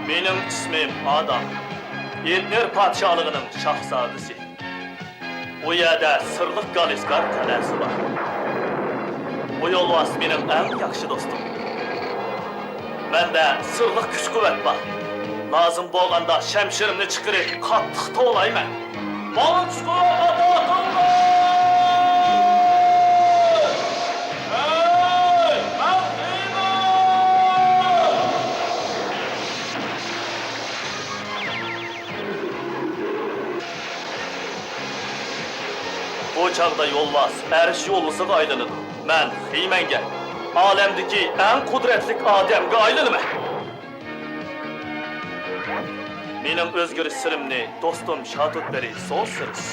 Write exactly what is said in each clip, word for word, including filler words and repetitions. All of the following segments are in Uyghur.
مېنىڭ ئىسمىم ئادام. ئېدنېر پادىشاھلىقىنىڭ شاھزادىسى. ئۇ يەردە سىرلىق گالىسكار قەلئەسى بار. بۇ يولۋاس مېنىڭ ئەڭ ياخشى دوستۇم. مەندە سىرلىق كۈچ-قۇۋۋەت بار. لازىم بولغاندا شەمشىرىمنى چىقىرىپ قاتتىق توۋلايمەن. ماڭا كۈچ-قۇۋۋەت ئاتا قىلغىن! ھەي، مەن خېمەن! بۇ چاغدا يولۋاس ئەرش يولۋىسىغا ئايلىنىدۇ. مەن خېمەنگە، ئالەمدىكى ئەڭ قۇدرەتلىك ئادەمگە ئايلىنىمەن. مېنىڭ ئۆزگىرىش سىرىمنى دوستۇم شاتۇتبېرى سوسىرس،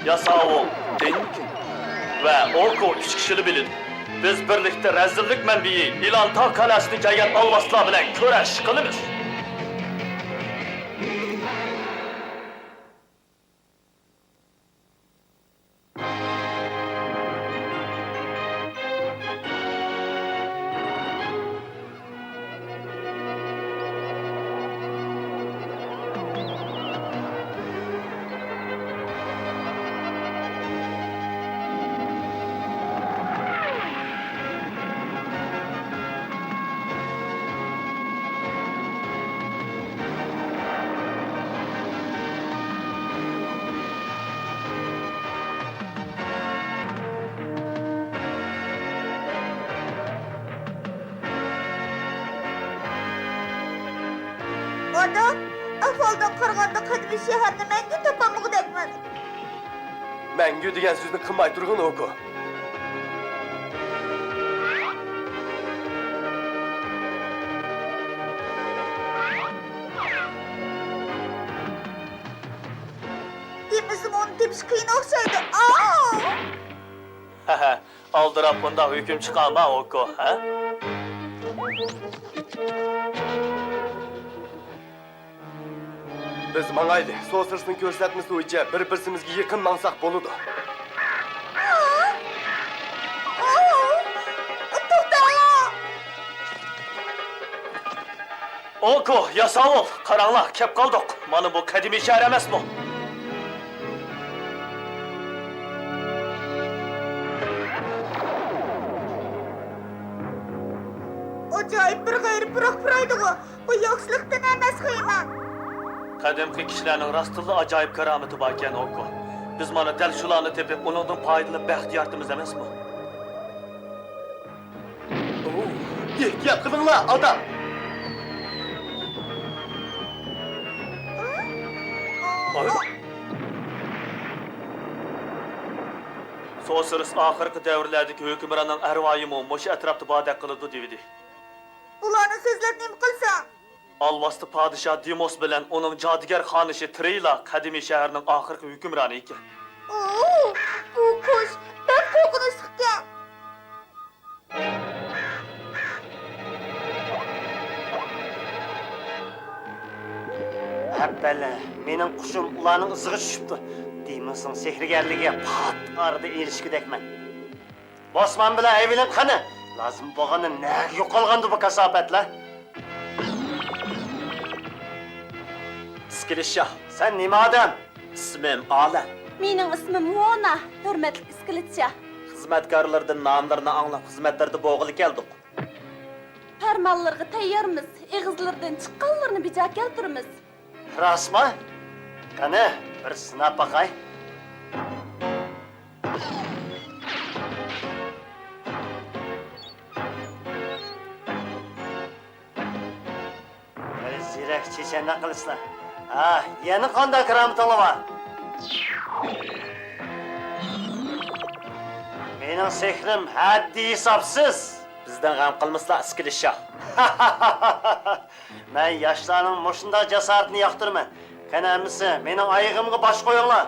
ياساۋۇل دېنكىن ۋە ئوكو ئۈچ كىشىلا بىلىدۇ. بىز بىرلىكتە رەزىللىك مەنبىيى ئىلانتاغ قەلئەسىدىن كەلگەن ئالۋاستىلار بىلەن كۈرەش قىلىمىز. ئادا، ئەھۋالدىن قارىغاندا قەدىمىي شەھەرنى مەڭگۈ تاپالمىغۇدەكمەن. مەڭگۈ دېگەن سۆزنى قىلماي تۇرغىن، ئوكو. دېمىسىمۇ ئۇنى تېپىش قىيىن ئوخشايدۇ. ئاۋۇ! ھەھە، ئالدىراپ بۇنداق ھۆكۈم چىقارما، ئوكو، ھە؟ بىز ماڭايلى، سوسىرسنىڭ كۆرسەتمىسى بويىچە بىر-بىرسىمىزگە يېقىن ماڭساق بولىدۇ. توختاڭلار! ئوكو، ياساۋۇل، قاراڭلار، كەپ قالدۇق. مانا بۇ قەدىمىي شەھەر ئەمەسمۇ؟ ئاجايىپ بىر غەيرىي پۇراق پۇرايدىغۇ. بۇ ياخشىلىقتىن ئەمەس، خېمەن. قەدىمكى كىشىلەرنىڭ راستتىنلا ئاجايىپ كارامىتى باركەن، ئوكو. بىز مانا دەل شۇلارنى تېپىپ، ئۇنىڭدىن پايدىلىنىپ بەخت يارىتىمىز ئەمەسمۇ؟ ئېھتىيات قىلىڭلار، ئادام! سوسىرس ئاخىرقى دەۋرلەردىكى ھۆكۈمراننىڭ ئەرۋايىمۇ مۇشۇ ئەتراپتا باردەك قىلىدۇ دېۋىدى. ئۇلارنى سۆزلەپ نېمە قىلساڭ؟ ئالۋاستى پادىشاھ دېموس بىلەن ئۇنىڭ جادۇگەر خانىشى ترېيلا قەدىمىي شەھەرنىڭ ئاخىرقى ھۆكۈمرانى ئىكەن. ئوو، بۇ قۇش بەك قورقۇنچلۇقكەن. ھەپپەلە، مېنىڭ قۇشۇم ئۇلارنىڭ ئىزىغا چۈشۈپتۇ. دېموسنىڭ سېھىرگەرلىكىگە پات ئارىدا ئېرىشكۈدەكمەن. بوسمان بىلەن ئەيۋېلىن قېنى؟ لازىم بولغاندا نەگە يوقالغاندۇ بۇ كاساپەتلەر؟ ئىسكىلىت شاھ، سەن نېمە ئادەم؟ ئىسمىم ئالەم. مېنىڭ ئىسمىم ۋونا، ھۆرمەتلىك ئىسكىلىت شاھ. خىزمەتكارلىرىدىن ناملىرىنى ئاڭلاپ، خىزمەتلىرىدە بولغىلى كەلدۇق. پەرمانلىرىغا تەييارمىز، ئېغىزلىرىدىن چىققانلىرىنى بىجا كەلتۈرىمىز. راستمۇ؟ قېنى، بىر سىناپ باقاي. بىر زېرەك چېچەنلىك قىلىسىلەر. ھا، يەنە قانداق كارامىتىڭلار بار؟ مېنىڭ سېھرىم ھەددى ھېسابسىز. بىزدىن غەم قىلمىسىلا، ئىسكىلىت شاھ. مەن ياشلارنىڭ مۇشۇنداق جاسارىتىنى ياقتۇرىمەن. قېنى ئەمىسە، مېنىڭ ئايىغىمغا باش قويۇڭلار.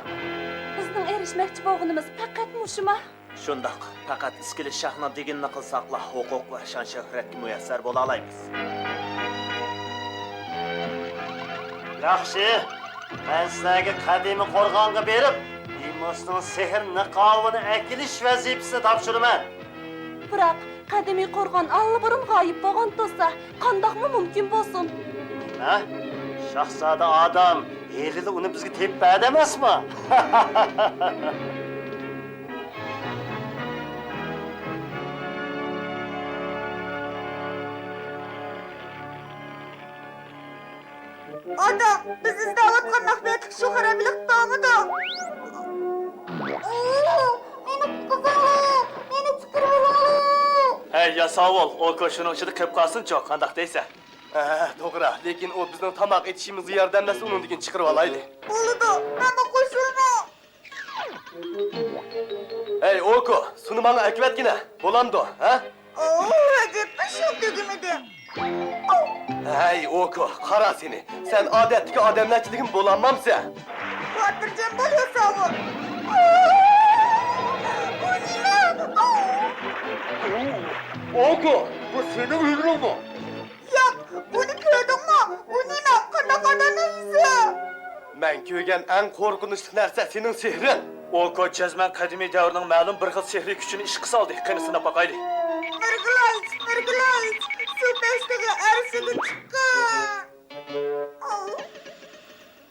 بىزنىڭ ئېرىشمەكچى بولغىنىمىز پەقەت مۇشۇما؟ شۇنداق، پەقەت ئىسكىلىت شاھنىڭ دېگىنىنى قىلساقلا، ھوقۇق ۋە شان-شۆھرەتكە مۇيەسسەر بولالايمىز. ياخشى، مەن سىلەرگە قەدىمىي قورغانغا بېرىپ، دېموسنىڭ سېھىر نىقابىنى ئەكېلىش ۋەزىپىسىنى تاپشۇرىمەن. بىراق، قەدىمىي قورغان ئاللىبۇرۇن غايىب بولغان تۇرسا، قانداقمۇ مۇمكىن بولسۇن؟ ھە؟ شاھزادە ئادەم ھېلىلا ئۇنى بىزگە تېپىپ بەردى ئەمەسمۇ؟ ئاتا، بىز ئىزدەۋاتقان مەخپىيەتلىك شۇ خارابىلىق تاڭىدۇ. ئوو، مېنى قۇتقۇزۇڭلار، مېنى چىقىرىۋېلىڭلار. ھەي، ياساۋۇل، ئوكو شۇنىڭ ئىچىدە قېلىپ قالسۇنچۇ، قانداق دەيسەن؟ ھە، توغرا، لېكىن ئۇ بىزنىڭ تاماق ئېتىشىمىزغا ياردەملەشسە، ئۇنىڭدىن كېيىن چىقىرىۋالايلى. بولىدۇ، مەنمۇ قوشۇلىمەن. ھەي، ئوكو، سۇنى ماڭا ئەكىۋەتكىنە، بولامدۇ، ھە؟ ئوو، ئەجەبمۇ شۇ تۈگىمىدى. ھەي، ئوكو، قارا سېنى، سەن ئادەتتىكى ئادەملەرچىلىكىمۇ بولالمامسەن؟ خاتىرجەم بول، ياساۋۇل. ئۇ نېمە؟ ئوكو، بۇ سېنىڭ ھۈنىرىڭمۇ؟ ياق، بۇنى كۆردۈڭمۇ؟ ئۇ نېمە؟ قانداق ئادەمنىڭ يۈزى؟ مەن كۆرگەن ئەڭ قورقۇنچلۇق نەرسە سېنىڭ سېھرىڭ. ئوكو جەزمەن قەدىمىي دەۋرنىڭ مەلۇم بىر خىل سېھرىي كۈچىنى ئىشقا سالدى. قېنى، سىناپ باقايلى. مىرگىلايچ، مىرگىلايچ، سۇ بەشلىكى ئەرشىگە چىققان.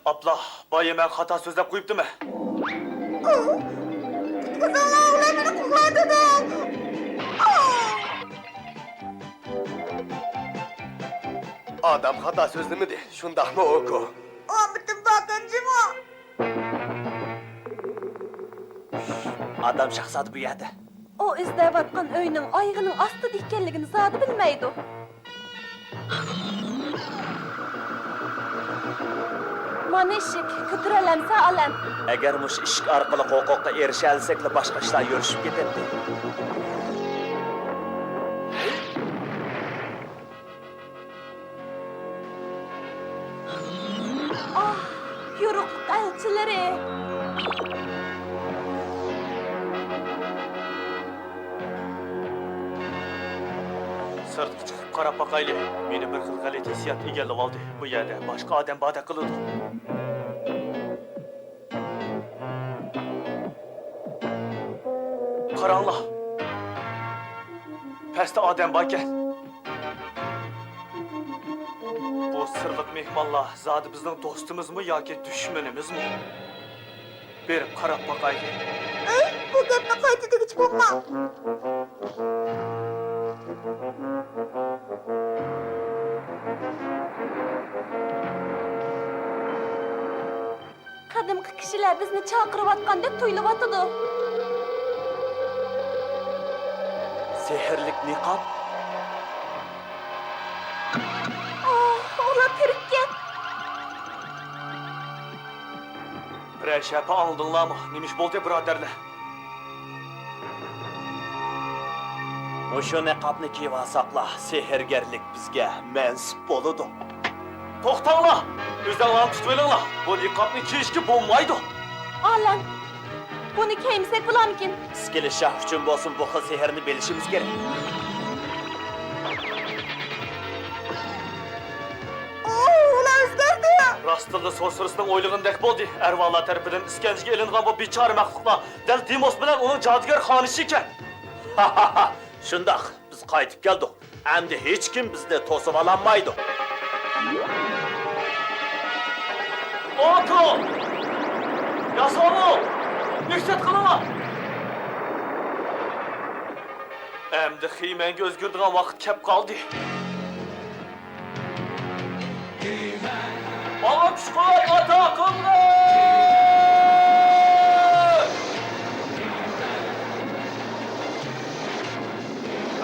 ئاپلا، بايا مەن خاتا سۆزلەپ قويۇپتىمەن. قۇتقۇزۇڭلار، ئۇلار مېنى قوغلاۋاتىدۇ. ئادەم خاتا سۆزلىمىدى، شۇنداقمۇ، ئوكو؟ ئامىتىم باقەن جىمۇ. ئادەم شاھزادە بۇ يەردە. ئۇ ئىزدەۋاتقان ئۆينىڭ ئايىغىنىڭ ئاستىدا ئىكەنلىكىنى زادى بىلمەيدۇ. مانا ئىشىك، كۆتۈرەلەمسە ئالەم. ئەگەر مۇشۇ ئىشىك ئارقىلىق ھوقۇققا ئېرىشەلىسەكلا، باشقا ئىشلار يۈرۈشۈپ كېتەتتى. ئاھ، يورۇقلۇق ئەلچىلىرى! سىرتقا چىقىپ قاراپ باقايلى. مېنى بىر خىل غەلىتە ھېسسىيات ئىگىلىۋالدى. بۇ يەردە باشقا ئادەم باردەك قىلىدۇ. قاراڭلار! پەستە ئادەم باركەن. بۇ سىرلىق مېھمانلار زادى بىزنىڭ دوستىمىزمۇ ياكى دۈشمىنىمىزمۇ؟ بېرىپ قاراپ باقايلى. ئەي، بۇ گەپنى قايتا دېگۈچى بولما. قەدىمكى كىشىلەر بىزنى چاقىرىۋاتقاندەك تۇيۇلۇۋاتىدۇ. سېھىرلىك نىقاب. ئاھ، ئۇلار كىرىپ كەت. بىرەر شەپە ئاڭلىدىڭلارمۇ؟ نېمە ئىش بولدى، بۇرادەرلەر؟ مۇشۇ نىقابنى كىيىۋالساقلا، سېھىرگەرلىك بىزگە مەنسۇپ بولىدۇ. توختاڭلار! ئۆزۈڭلارنى تۇتۇۋېلىڭلار! بۇ نىقابنى كىيىشكە بولمايدۇ! ئالەم! بۇنى كىيمىسەك بولارمىكىن؟ ئىسكىلىت شاھ ئۈچۈن بولسۇن، بۇ خىل سېھىرنى بىلىشىمىز كېرەك. ئۇلار ئۆزگەردى! راستتىنلا سورسېرسنىڭ ئويلىغىنىدەك بولدى. ئەرۋاھلار تەرىپىدىن ئىسكەنجىگە ئېلىنغان بۇ بىچارە مەخلۇقلار دەل دېموس بىلەن ئۇنىڭ جادۇگەر خانىشى ئىكەن. شۇنداق، بىز قايتىپ كەلدۇق. ئەمدى ھېچكىم بىزنى توسۇۋالالمايدۇ. ئوكو! ياساۋۇل! ئېھتىيات قىلىڭلار! ئەمدى خىمەنگە ئۆزگىرىدىغان ۋاقىت كەپ قالدى. ماڭا كۈچ-قۇۋۋەت ئاتا قىلغىن!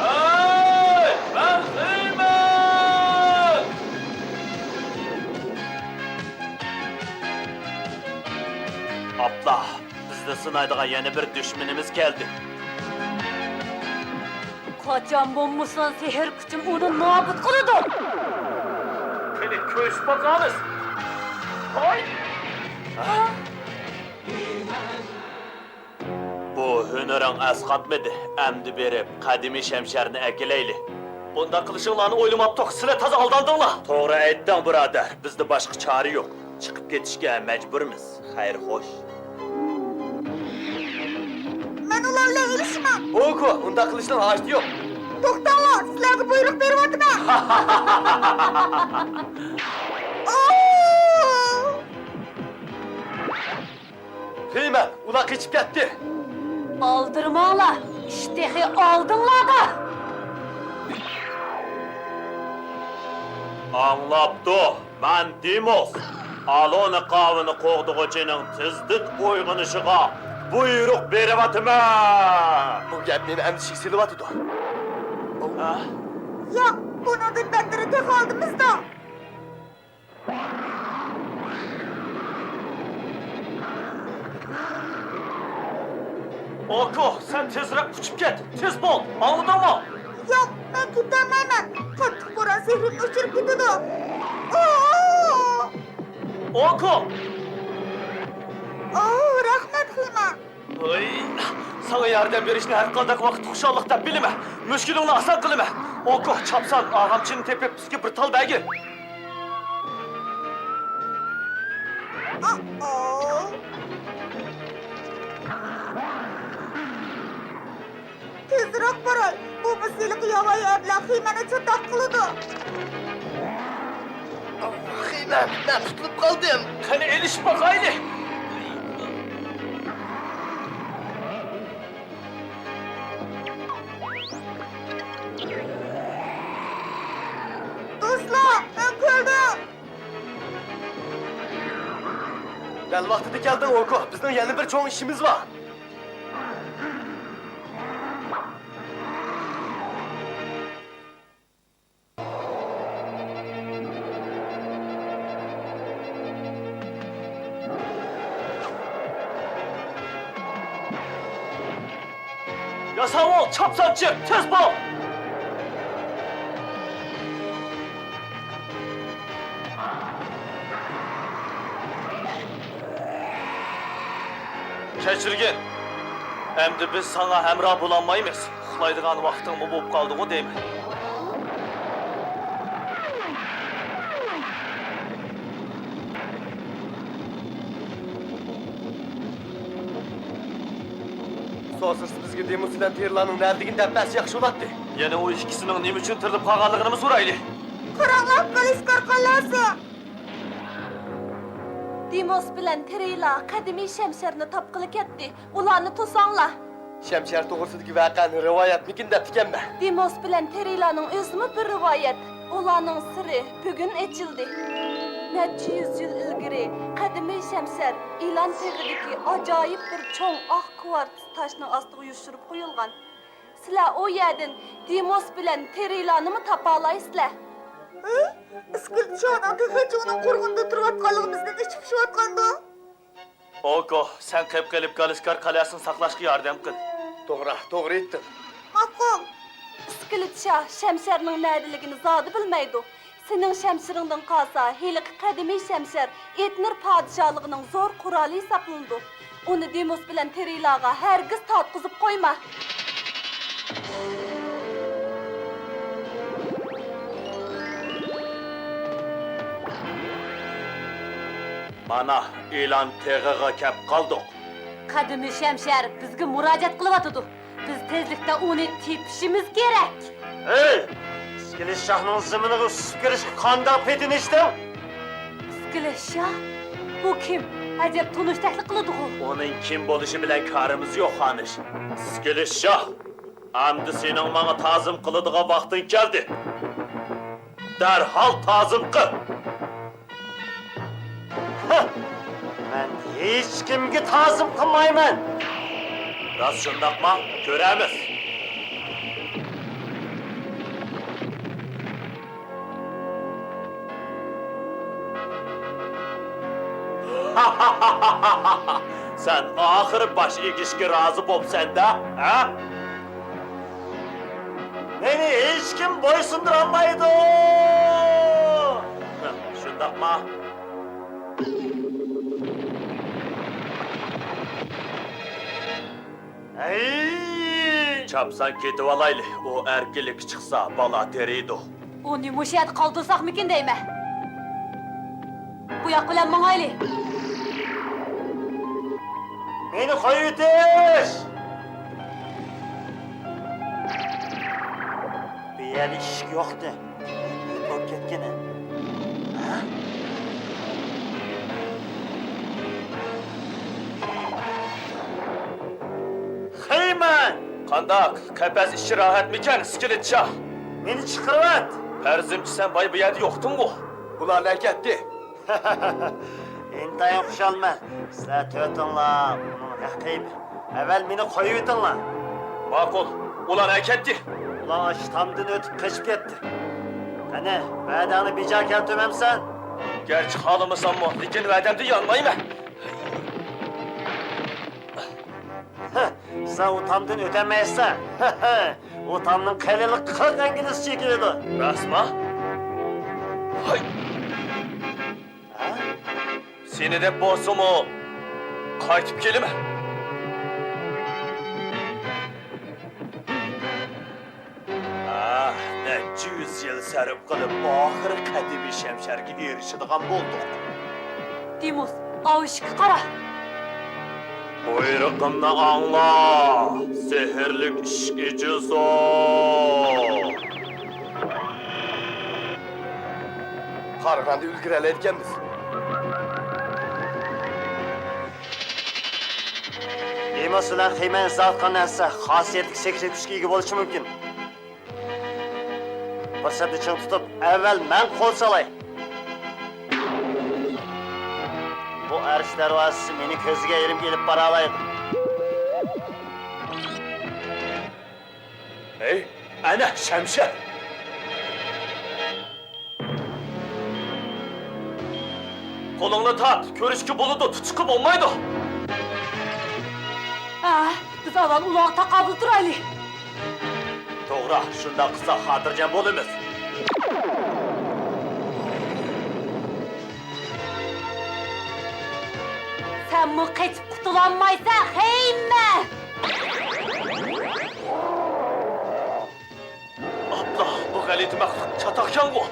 ھەي، مەن خىمەن! ئاپلا، بىزنى سىنايدىغان يەنە بىر دۈشمىنىمىز كەلدى. قاچان بولمىسۇن، سېھىر كۈچۈم ئۇنى نابۇت قىلىدۇ. قېنى، كۆرۈشۈپ باقارمىز. ھاي! بۇ ھۈنىرىڭ ئەسقاتمىدى. ئەمدى بېرىپ، قەدىمىي شەمشەرنى ئەكېلەيلى. بۇنداق قىلىشىڭلارنى ئويلىماپتۇق. سىلەر تازا ئالداندىڭلار. توغرا ئېيتتىڭ، بۇرادەر. بىزدە باشقا چارە يوق. چىقىپ كېتىشكە مەجبۇرمىز. خەير، خوش. مەن ئۇلار بىلەن ئېلىشىمەن. ئوكو، ئۇنداق قىلىشنىڭ ھاجىتى يوق. توختاڭلار، سىلەرگە بۇيرۇق بېرىۋاتىمەن. ئو! تېيىمەن، ئۇلار قېچىپ كەتتى. ئالدىرىماڭلار، ئىش تېخى ئالدىڭلاردا. ئاڭلاپتۇ، مەن دېموس. ئالونا قاۋىنى قوغدىغۇچىنىڭ تېزدىن ئويغىنىشىغا بۇيرۇق بېرىۋاتىمەن. بۇ گەپ مېنى ئەندىشىگە سېلىۋاتىدۇ. ھە؟ ياق، بۇنىڭدىن بەتتىرى تېخى ئالدىمىزدا. ئوكو، سەن تېزرەك ئۇچۇپ كەت، تېز بول، ئاڭلىدىڭمۇ؟ ياق، مەن كېتەلمەيمەن، قاتتىق بوران سېھرىمنى ئۆچۈرۈپ كېتىدۇ. ئو! ئوكو! ئو، رەھمەت، خېمەن. ھەي، ساڭا ياردەم بېرىشنى ھەرقانداق ۋاقىتتا خۇشاللىق دەپ بىلىمەن. مۈشكۈلۈڭنى ئاسان قىلىمەن. ئوكو، چاپسان ئاغامچىنى تېپىپ، بىزگە بىر تال بەرگىن. ئا-ئو. تېزرەك باراي، بۇ مۇسىلىق ياۋايى ئەبلەخ خېمەننى چاتاق قىلىدۇ. خېمەن، مەن قۇتۇلۇپ قالدىم. قېنى ئېلىشىپ باقايلى. دوستلار، مەن كەلدىم. دەل ۋاقتىدا كەلدىڭ، ئوكو. بىزنىڭ يەنە بىر چوڭ ئىشىمىز بار. ياساۋۇل، چاپسان چىق، تېز بول! كەچۈرگىن، ئەمدى بىز ساڭا ھەمراھ بولالمايمىز. ئۇخلايدىغان ۋاقتىڭمۇ بولۇپ قالدىغۇ دەيمەن. سوسىس بىزگە دېموس بىلەن تېرىلارنىڭ نەدىلىكىنى دەپ بەرسە ياخشى بولاتتى. يەنە ئۇ ئىككىسىنىڭ نېمە ئۈچۈن تىرىلىپ قالغانلىقىنىمۇ سورايلى. قاراڭلار، قالىسكار قالاسى! دېموس بىلەن تېرىلا قەدىمىي شەمشەرنى تاپقىلى كەتتى. ئۇلارنى توساڭلار. شەمشەر توغرىسىدىكى ۋەقەنى رىۋايەتمىكىن دەپتىكەنمەن. دېموس بىلەن تېرىلانىڭ ئۆزىمۇ بىر رىۋايەت. ئۇلارنىڭ سىرى بۈگۈن ئېچىلدى. نەچچە يۈز يىل ئىلگىرى قەدىمىي شەمشەر ئىلان تېغىدىكى ئاجايىپ بىر چوڭ ئاق كۋارتس تاشنىڭ ئاستىغا يوشۇرۇپ قويۇلغان. سىلەر ئۇ يەردىن دېموس بىلەن تېرىلانىمۇ تاپالايسىلەر. ھە؟ ئىسكىلىت شاھنىڭ تېخىچە ئۇنىڭ قورغىنىدا تۇرۇۋاتقانلىقىمىزدىن ئىچى پۇشۇۋاتقاندۇ؟ ئوكو، سەن قېپىپ قېلىپ گالىسكار قەلئەسىنى ساقلاشقا ياردەم قىل. توغرا، توغرا ئېيتتىڭ. ماقۇل. ئىسكىلىت شاھ شەمشەرنىڭ نەدىلىكىنى زادى بىلمەيدۇ. سېنىڭ شەمشىرىڭدىن قالسا، ھېلىقى قەدىمىي شەمشەر ئېتنىر پادىشاھلىقىنىڭ زور قورالى ھېسابلىنىدۇ. ئۇنى دېموس بىلەن تېرىلاغا ھەرگىز تارتقۇزۇپ قويما. مانا، ئىلان تېغىغا كەپ قالدۇق. قەدىمىي شەمشەر بىزگە مۇراجىئەت قىلىۋاتىدۇ. بىز تېزلىكتە ئۇنى تېپىشىمىز كېرەك. ھەي! ئىسكىلىت شاھنىڭ زېمىنىغا سۈزۈپ كىرىشكە قانداق پېتىنىشتىڭ؟ ئىسكىلىت شاھ؟ بۇ كىم؟ ئەجەب تونۇشتەكلا قىلىدىغۇ. ئۇنىڭ كىم بولۇشى بىلەن كارىمىز يوق، خانىش. ئىسكىلىت شاھ، ئەمدى سېنىڭ ماڭا تازىم قىلىدىغان ۋاقتىڭ كەلدى. دەرھال تازىم قىل! ھە! مەن ھېچكىمگە تازىم قىلمايمەن! راست شۇنداقما؟ كۆرەرمىز! سەن ئاخىرى باش ئېگىشكە رازى بوپسەن-دە، ھە؟ مېنى ھېچكىم بويسۇندۇرالمايدۇ! شۇنداقما؟ ھەي! چاپسان كېتىۋالايلى، ئۇ ئەركىنلىككە چىقسا، بالا تېرىيدۇ. ئۇنى مۇشۇ يەردە قالدۇرساقمىكىن دەيمەن. بۇ ياق بىلەن ماڭايلى. مېنى قويۇۋېتىش! يەردە ئىشىك يوقتى. نېمە بولۇپ كەتكىنى؟ ھە؟ خېيمەن! قانداق؟ قەپەس ئىچى راھەتمىكەن، ئىسكىلىت شاھ؟ مېنى چىقىرىۋەت! پەرىزىمچە سەن بايا بۇ يەردە يوقتۇڭغۇ؟ ئۇلار نەگە كەتتى؟ ئىنتايىن خۇشالمەن. سىلەر تۆتۈڭلار ئۇنىڭ رەقىبى. ئەۋۋەل مېنى قويۇۋېتىڭلار. ماقۇل. ئۇلار نەگە كەتتى؟ ئۇلار ئاشۇ تامدىن ئۆتۈپ قېچىپ كەتتى. قېنى، ۋەدەڭنى بىجا كەلتۈرمەمسەن؟ گەرچە خالىمىساممۇ، لېكىن ۋەدەمدىن يانمايمەن. ھە، سەن ئۇ تامدىن ئۆتەلمەيسەن. ئۇ تامنىڭ قېلىنلىقى قىرىق ئىنگلىزچە كېلىدۇ. راستما؟ ھاي! ھە؟ سېنى دەپ بولسىمۇ، قايتىپ كېلىمەن. ئاھ، نەچچە يۈز يىل سەرپ قىلىپ، ئاخىرى قەدىمىي شەمشەرگە ئېرىشىدىغان بولدۇق. دېموس، ئاۋۇ ئىشىككە قارا. بۇيرۇقۇمنى ئاڭلا، سېھىرلىك ئىشىك ئېچىلسۇن. قارىغاندا ئۈلگۈرەلەيدىكەنمىز. دېموس بىلەن خېيمەن ئىزدەۋاتقان نەرسە خاسىيەتلىك سېھرىي كۈچكە ئىگە بولۇشى مۇمكىن. پۇرسەتنى چىڭ تۇتۇپ، ئەۋۋەل مەن قول سالاي. بۇ ئەرش دەرۋازىسى مېنى كۆزگە ئېرىمگە ئېلىپ بارالايدۇ. ھەي، ئەنە شەمشەر! قولۇڭنى تارت، كۆرۈشكە بولىدۇ، تۇتۇشقا بولمايدۇ. ھە، بىز ئاۋۋال ئۇلارغا تاقابىل تۇرايلى. توغرا، شۇنداق قىلساق خاتىرجەم بولىمىز. سەنمۇ قېچىپ قۇتۇلالمايسەن، خېيمەن! ئاپلا، بۇ غەلىتە مەخلۇق چاتاقكەنغۇ!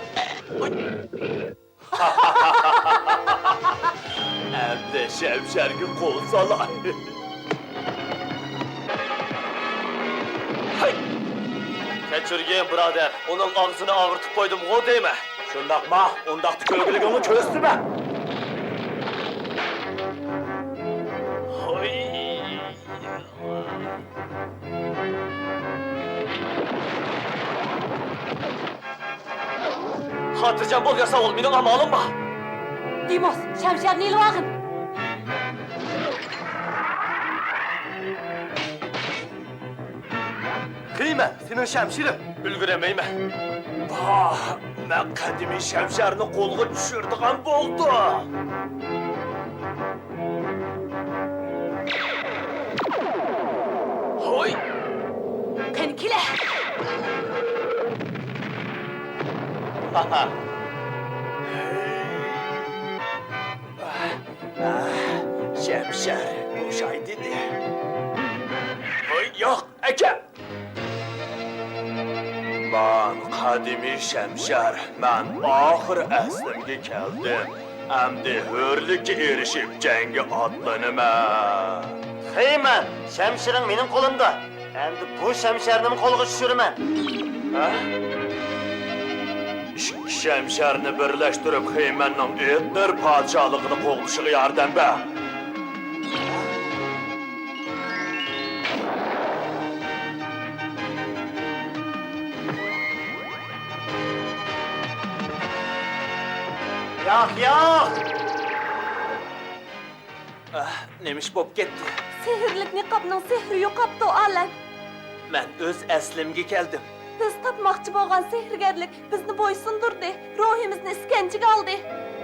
ئەمدى شەمشەرگە قول سالاي. ھەي! كەچۈرگىن، بۇرادەر، ئۇنىڭ ئاغزىنى ئاغرىتىپ قويدۇمغۇ دەيمەن. شۇنداقما؟ ئۇنداقتا كۆرگۈلۈكۈڭنى كۆرسىتىمەن. ھوي! خاتىرجەم بول، ياساۋۇل، مېنىڭ ئامالىم بار. دېموس، شەمشەرنى ئېلىۋالغىن. خېيمەن، سېنىڭ شەمشىرىڭ. ئۈلگۈرەلمەيمەن. باھ، مەن قەدىمىي شەمشەرنى قولغا چۈشۈرىدىغان بولدۇم. ھوي! قېنى كېلە! شەمشەر بوشاي دېدى. ھوي، ياق، ئەكەل! مەن قەدىمىي شەمشەر، مەن ئاخىر ئەسلىمگە كەلدىم. ئەمدى ھۆرلۈككە ئېرىشىپ، جەڭگە ئاتلىنىمەن. خېيمەن، شەمشىرىڭ مېنىڭ قولۇمدا. ئەمدى بۇ شەمشەرنىمۇ قولغا چۈشۈرىمەن. ھە؟ ئىككى شەمشەرنى بىرلەشتۈرۈپ، خېيمەننىڭ ئېتنېر پادىشاھلىقىنى قوغدىشىغا ياردەم بەر. ياق، ياق! ئاھ، نېمە ئىش بولۇپ كەتتى؟ سېھىرلىك نىقابنىڭ سېھرى يوقاپتۇ، ئالەم. مەن ئۆز ئەسلىمگە كەلدىم. بىز تاپماقچى بولغان سېھىرگەرلىك بىزنى بويسۇندۇردى، روھىمىزنى ئىسكەنجىگە ئالدى.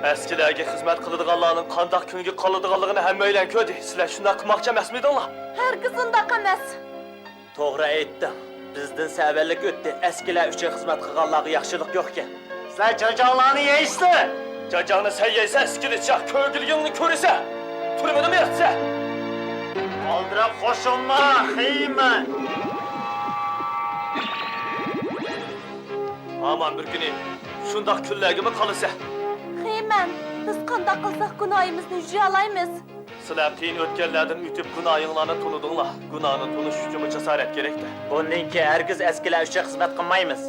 ئەسكىلەرگە خىزمەت قىلىدىغانلارنىڭ قانداق كۈنگە قالىدىغانلىقىنى ھەممەيلەن كۆردى. سىلەر شۇنداق قىلماقچى ئەمەسمىدىڭلار؟ ھەرگىز ئۇنداق ئەمەس. توغرا ئېيتتىڭ. بىزدىن سەۋەنلىك ئۆتتى. ئەسكىلەر ئۈچۈن خىزمەت قىلغانلارغا ياخشىلىق يوقكەن. سەن جاجاڭلارنى يەيسىلە! جاجاڭنى سەن يەيسەن، ئىسكىلىت شاھ، كۆرگۈلىكىڭنى كۆرىسەن! تۈرمىدىمۇ ياتىسەن! ئالدىراپ قوشۇلما، خېيمەن! ھامان بىر كۈنى شۇنداق كۈنلەرگىمۇ قالىسەن. خېيمەن، بىز قانداق قىلساق گۇناھىمىزنى يۇيالايمىز؟ سىلەر قىيىن ئۆتكەللەردىن ئۆتۈپ، گۇناھىڭلارنى تونۇدۇڭلار. گۇناھنى تونۇش ئۈچۈنمۇ جاسارەت كېرەكتە. بۇندىن كېيىن ھەرگىز ئەسكىلەر ئۈچۈن خىزمەت قىلمايمىز.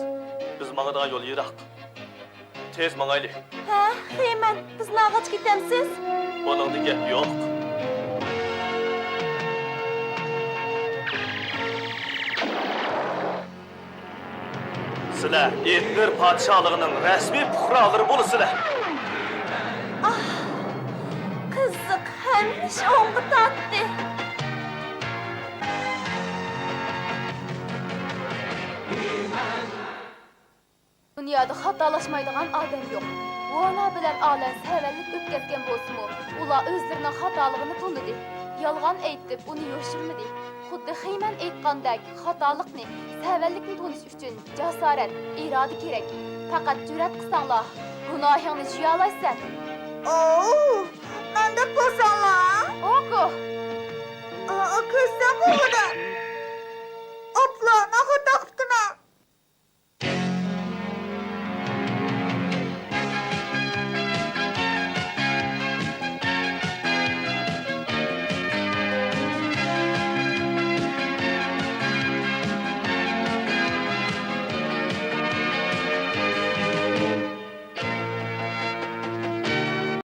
بىز ماڭىدىغان يول يىراق. تېز ماڭايلى. ھە، خېمەن، بىزنى ئالغاچ كېتەمسىز؟ بۇنىڭدا گەپ يوق. سىلەر ئېتنېر پادىشاھلىقىنىڭ رەسمىي پۇقرالىرى بولىسىلەر. ئاھ، قىزىق، ھەممە ئىش ئوڭغا تارتتى. دۇنيادا خاتالاشمايدىغان ئادەم يوق. ۋانا بىلەن ئالەن سەۋەنلىك ئۆتكەزگەن بولسىمۇ، ئۇلار ئۆزلىرىنىڭ خاتالىقىنى تونۇدى. يالغان ئېيتىپ، ئۇنى يوشۇرمىدى. خۇددى خېمەن ئېيتقاندەك، خاتالىقنى، سەۋەنلىكنى تونۇش ئۈچۈن جاسارەت، ئىرادە كېرەك. پەقەت جۈرئەت قىلساڭلا، گۇناھىڭنى جۇيالايسەن. ئوۋ، قانداق قىلساڭلا؟ ئوكۇ. ئا، كۆرسەڭ بولغۇدەك.